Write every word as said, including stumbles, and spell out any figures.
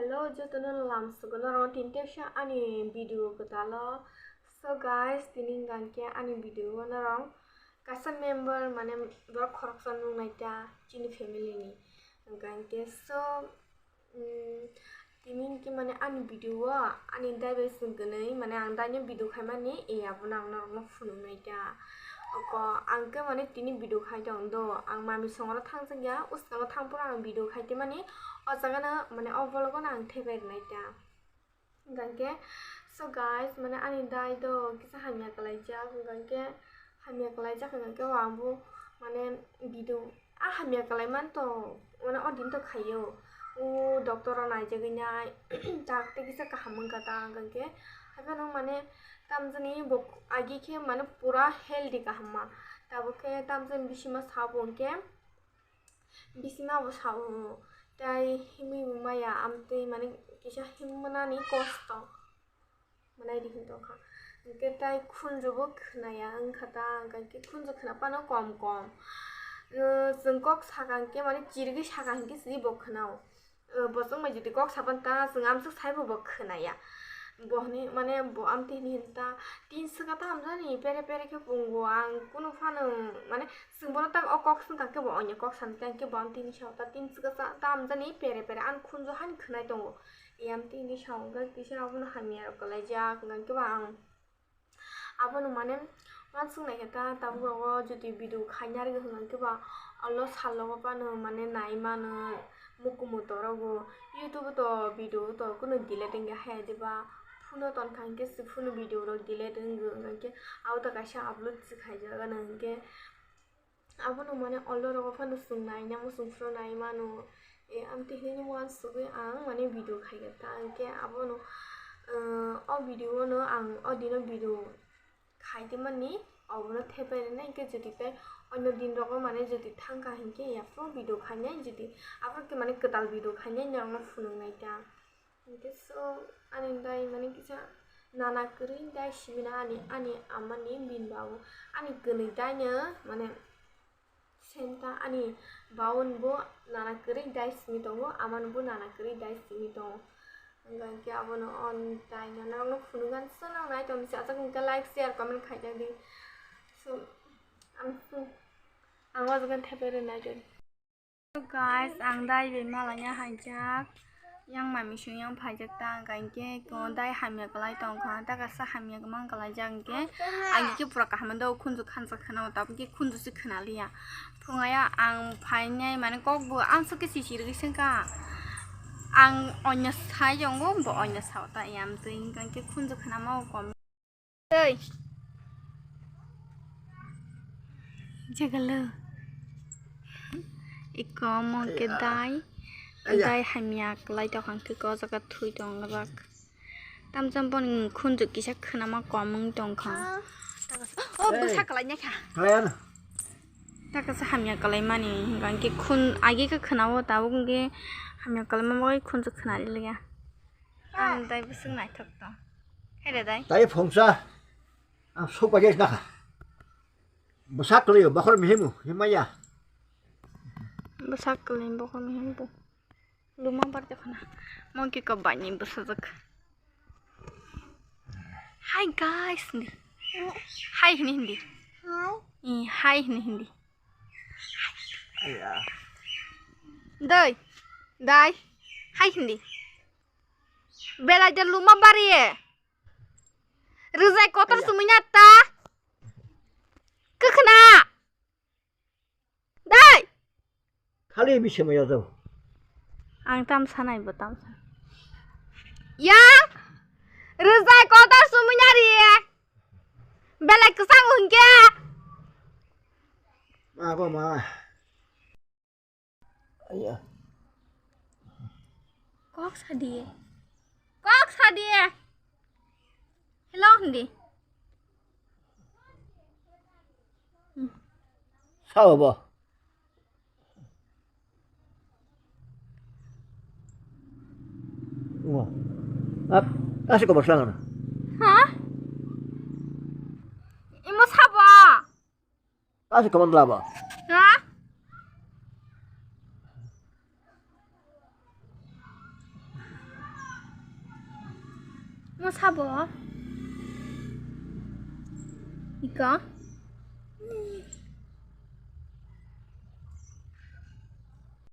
Hello, jotono lamsogo norok tini tepsa ani video kwtalo. So guys, tini hwnkhe ani video o norok kaisa member mane borok khoroksa nuknai ta chini family ni. Hwnkhe so, mm, tini hwnkhe mane ani video o ani dai bai swngkwnwi mane ang daino video khaimani e abono ang norokno phunuknai ta. Oko ang khe mane tini video khai tong do, ang mami songoro thangjakya, uskango thangphuru ang video khai tongmani, o jagano mane o vlogano ang thepai rwnai ta. Hwnkhe, so guys, mane ani dai do kisa hamya kwlaijak, hwnkhe hamya kwlaijak hwnkhe o ang bo mane video a hamya kwlai man to, mane o din to khaio. O doctor o naijagwi nai tak tei kisa kaham wngkha ta, hwnkhe haphano mane tamjani bo agi khe mane pura healthy kaham ma, tabuk khe tamjani bisima sabo hwnkhe bisima bo sao, tei himwi bo maya amtwi mane kisa himnani kosto. Manai di hin tongkha. Hwnkhe tai khunju bo khwnaya wngkha ta, hwnkhe khunju khwna phano kom kom. Chwng kok saka hwnkhe mane chirigwi saka hwnkhe se bo khwnao. Bo chwng bai jodi kok sapan ta chwng amswk saibo bo khwnaya. Bo hwnwi mane bo amtwi hwnwi hin ta tin swka ta hamjani pere pere khe pungo ang kunu phano mane chwng bono tak o kok swngkha khe bo onya kok sani ta hwnkhe bo amtwi hwnwi sao ta tin swka ta hamjani pere pere ani khunju hani khwnai tongo. Yam tini song khe kisa abono hamya rok kwlaijak, hwnkhe ba ang abono mane uansuk naikhe ta tabuk rogo jodi video khaina rwgwi hwnkhe ba olo salogo phano mane nai mano mukumu torogo YouTube to video to kuno delete wngya haya diba phuno tonkha hwnkhe se phuno video rok delete wngwi hwnkhe abo to kaisa upload se khaijak ano hwnkhe. Abono mane olo rogo phano chwng naina muchung phuru nai mano. E, amtwi hinwi uansugwi ang mane video khaikha ta hwnkhe abono, eh, o video no ang o dino video khaitwi mani obono thepai rwnai hwnkhe jodi tei onyo din rogo mane jodi thangkha hwnkhe yaphuru video khainai jodi aphuru khe mane kwtal video khainai norokno phunuknai ta. Hwnkhe so ani dai mane kisa nana kwrwi dai simi na ani, ani amani bini babu ani kwnwi daino mane senta ani babu bo nana kwrwi dai simi tongo, amani bo nana kwrwi dai simi tongo. Hwnkhe abono on daino norokno phunukgani so nang nai tongni si achak hwnkhe like share comment khaijak di. So ang ang o jaga thepai rwnai tong. Guys, ang dai bai malaina haijak. Yang mami sung yang phaijak ta, hwnkha hwnkhe ko dai hamya kwlai tongkha, ta kasa hamya kwmang kwlaijak hwnkhe, ang khe pura kaham do khunju khansa khwnao, tabuk khe khunju se khwnaliya. Phungaya ang phainai mane kok bo ang sokhe sisi rwgwi sengkha. Ang onya sai tongo, bo onya sao ta yam twi, hwnkha hwnkhe khunju khwnama o kom. Tei. Jagalo. Iko omo khe dai. Aya. Dai hamya kwlai tongkha khe ko jaga thui tong rak. Tamjani boni khunju kisa khwnama kom wng tongkha. Ah. Takasa, oh, bwsa kwlai nya kha. Kwlai ano. Takasa hamya kwlai mani hwnkha khe khun agi khe khwnao tabuk hwnkhe hamya kwlaima bagwi khunju khwnaliya. Ang dai bwswk naithok tong. Hai da dai. Tei phungsa. Ang sok paijak nakha. Bwsak kwlwi o, bokhor mihimu, himaya. Bwsak kwlwi bokhor mihimu. Luma bar jakhana. Monkey ko bani bwsajak. Hi guys, hindi. Hi hini hindi. Hi. Eh, hi hini hindi. Aya. Dai. Dai. Hi hindi. Belai de luma bari e. Rwjai kotor sumui na ta. Kwkhna. Dai. Khali bisi mai jao. Ang tam sanai bo tam san. Yang. Rwjai kotor sumui na ri. Belai kwchang hwnkhe. Ma bo ma. Aya. Kok sadi. Kok sadi. Hello hindi. Sao bo. Wah. Ap, kasih kau berselang. Hah? Imo sabo. Kasi kaman laba. Ha? Sabo. Iko.